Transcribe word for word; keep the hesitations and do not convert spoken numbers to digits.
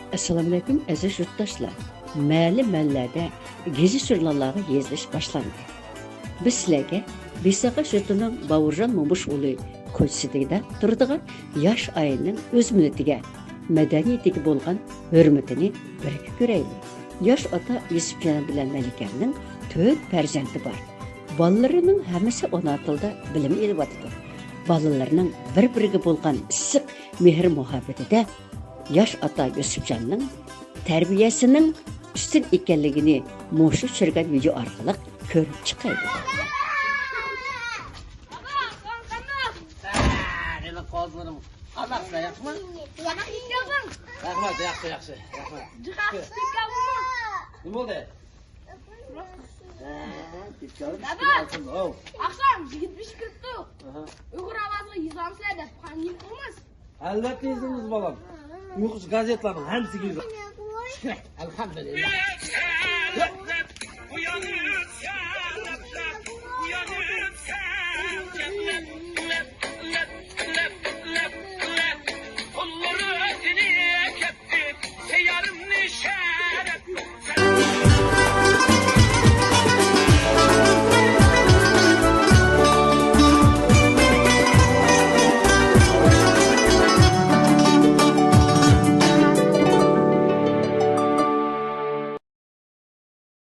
ئەسسالامۇئەلەيكۇم، ئەزىز يۇرتداشلار! مەھەللە-مەھەللىلەردە گېزىت-ژۇرناللارغا يېزىلىش باشلاندى. بىز سىلەرگە بېسىقاش يۇرتىنىڭ باۋۇرجان مومۇش ئۇلى كوچىسىدا تۇرىدىغان ياش ئائىلىنىڭ ئۆز مىللىتىگە، مەدەنىيىتىگە بولغان ھۆرمىتىنى بىرگە كۆرەيلى. ياش ئاتا يۈسۈپجان بىلەن مەلىكەنىڭ تۆت پەرزەنتى بار. بالىلىرىنىڭ ھەممىسى ئانا تىلدا بىلىم ئېلىۋاتىدۇ. بالىلىرىنىڭ بىر-بىرىگە بولغان ئىسسىق مېھىر-مۇھەببىتىدە ياش ئاتا يۈسۈپجاننىڭ تەربىيەسىنىڭ ئۈستۈن ئىكەنلىكىنى مۇشۇ چۈشۈرگەن ۋىدېئو ئارقىلىق كۆرۈپ چىقايلى. قېنى قوزىلىرىم، قانداقسىلەر، ياخشىمۇ؟ رەھمەت، ياخشى، ياخشى، رەھمەت. نېمە بولدى؟ دادا! ئاخشام يىگىت بېشى كىرىپتۇ. ئۇيغۇر ئاۋازىغا يېزامسىلەر دەپ، قانداق قىلىمىز؟ ئەلۋەتتە يېزىمىز، بالام. ئۇيغۇرچە گازېتلارنىڭ ھەممىسىگە يېزىڭ. ئەلھەمدۇلىللا.